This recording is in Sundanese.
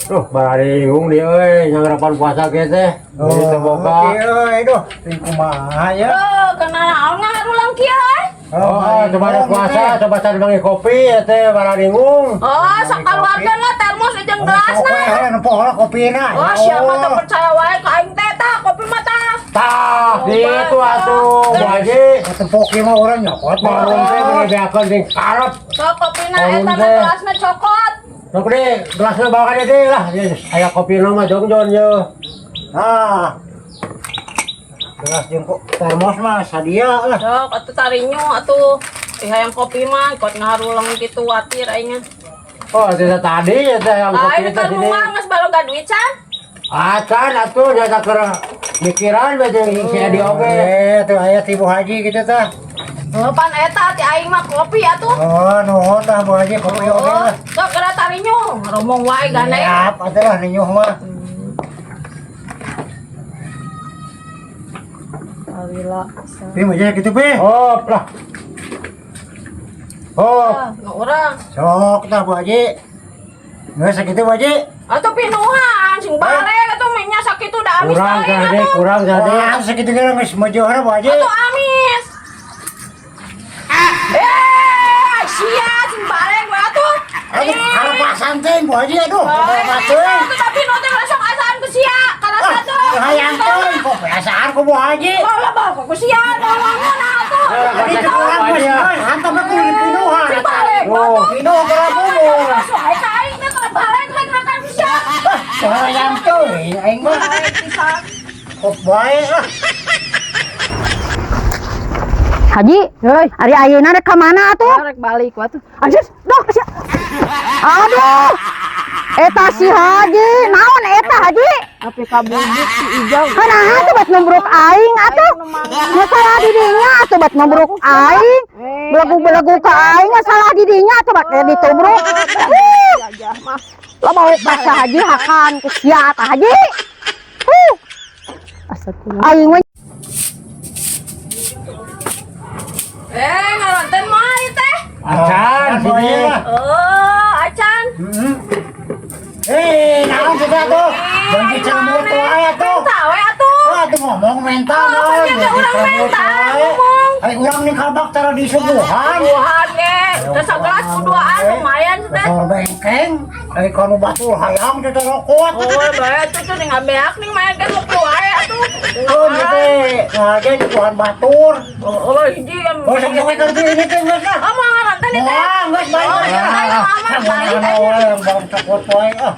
Duh, bararingung dia euy, nyangarapan puasa ge teh. Oh, Jadi teu boga. Oke, euy, duh, teuing kumaha ya. Duh, kena naon ngaharulang kieu euy? Oh, coba ada puasa, coba cari manggil kopi ya teh bararingung. Oh, sakaluarkeun lah termos jeung gelasna. Kopi, nempo lah kopina. Oh, siapa teu percaya wae ka aing teh tah kopi mah tah. Tah, gitu atuh, Bu Haji. Tempo kieu mah urang nyokot. Warung teh meuni beakeun jeung karep. Sok kopina Oh, eta na teh. gelasna cokot. Sok deh, gelasna bawa ka dieu lah. Aya kopi nu mah jongjon ye. Ah. Gelas jeung termos mah sadia lah. Sok atuh tarinyo atuh. Ih hayang kopi mah kot ngaharulang kitu watir aing. Oh, tidak tadi ya teh yang kopi Aing teh kan sini. rumah geus baroga duit can. Acan atuh nyata keur mikiran bae jeung si Edi oge. Eh, tuh aya ti Bu Haji gitu tah. Oh, pan eta ti aing mah kopi atuh. Oh, nuhun tah Bu Haji kopi oge Oh, lah. sok geura tarinyo, ngomong wae gandeng. Siap, atuh lah ninyuh mah. Alhamdulillah. Pi mah gitu pi. Oh, lah. Oh, Ah, nu urang. Sok tah Bu Haji. Geus sakitu Bu Haji. Atuh pinuhan sing barek atuh nya sakitu da amis kurang teuing jadi, atuh. kurang jadi. Wah, sakitu ge geus mojohna Bu Haji. Atuh amis. Eh, sia sing barek we atuh. Aduh, kalepasan teh Bu Haji aduh. Atuh Kalepasan. tapi nu teh langsung asaan ku sia, karasa teh. Hayang teh kok perasaan ku Bu Haji. Bawa bawa ku sia, ngomong atuh. Tadi itu urang geus geus hantam aku dipinuhan. Sing barek Oh. atuh. Pinuh ke bubur. Langsung ae ka aing teh teh barek we ngakan ku sia. Hayang teh aing mah Barek pisan. kok bae lah. Haji, Heuy, ari ayeuna rek ka mana atuh? rek balik atuh. Anjir, duh, sia. Aduh. Eta si Haji, naon eta Haji? Tapi kabujut si Ijau. Kunaha tuh bat nombruk aing atuh? Masalah di dinya atuh bat nombruk aing. Belegu-belegu ka aing masalah di dinya atuh bat ditubruk. Huh. Gajah mah. Lo mau ka Haji hakan ku sia tah Haji. Huh. Astagfirullah. Aing we Eh, ngaronten mah ieu teh. Acan sini. Oh, acan. Eh, naon sudah tuh? Bangki celembut wae atuh. Minta we atuh. Ah, tuh ngomong mental Oh, naon. kan dia urang mental, ngomong. Ai urang nih kabak tara disuguhan. Tuhan ge, teh sagelas kuduaan lumayan teh. Dasar bengkeng, ai kanu batur hayang teh rokot. Oh, bae atuh tuh ning ngabeak ning main kan mau wae atuh. Oh, gitu. Nah, ge nyuguhan batur. Oh, oh, hiji kan. Oh, sok sok keur ini teh geus lah. Oh, mau ngaronten ieu teh. Wah, geus bae. Oh, iya, aman, balik aja. Bang cokot wae ah.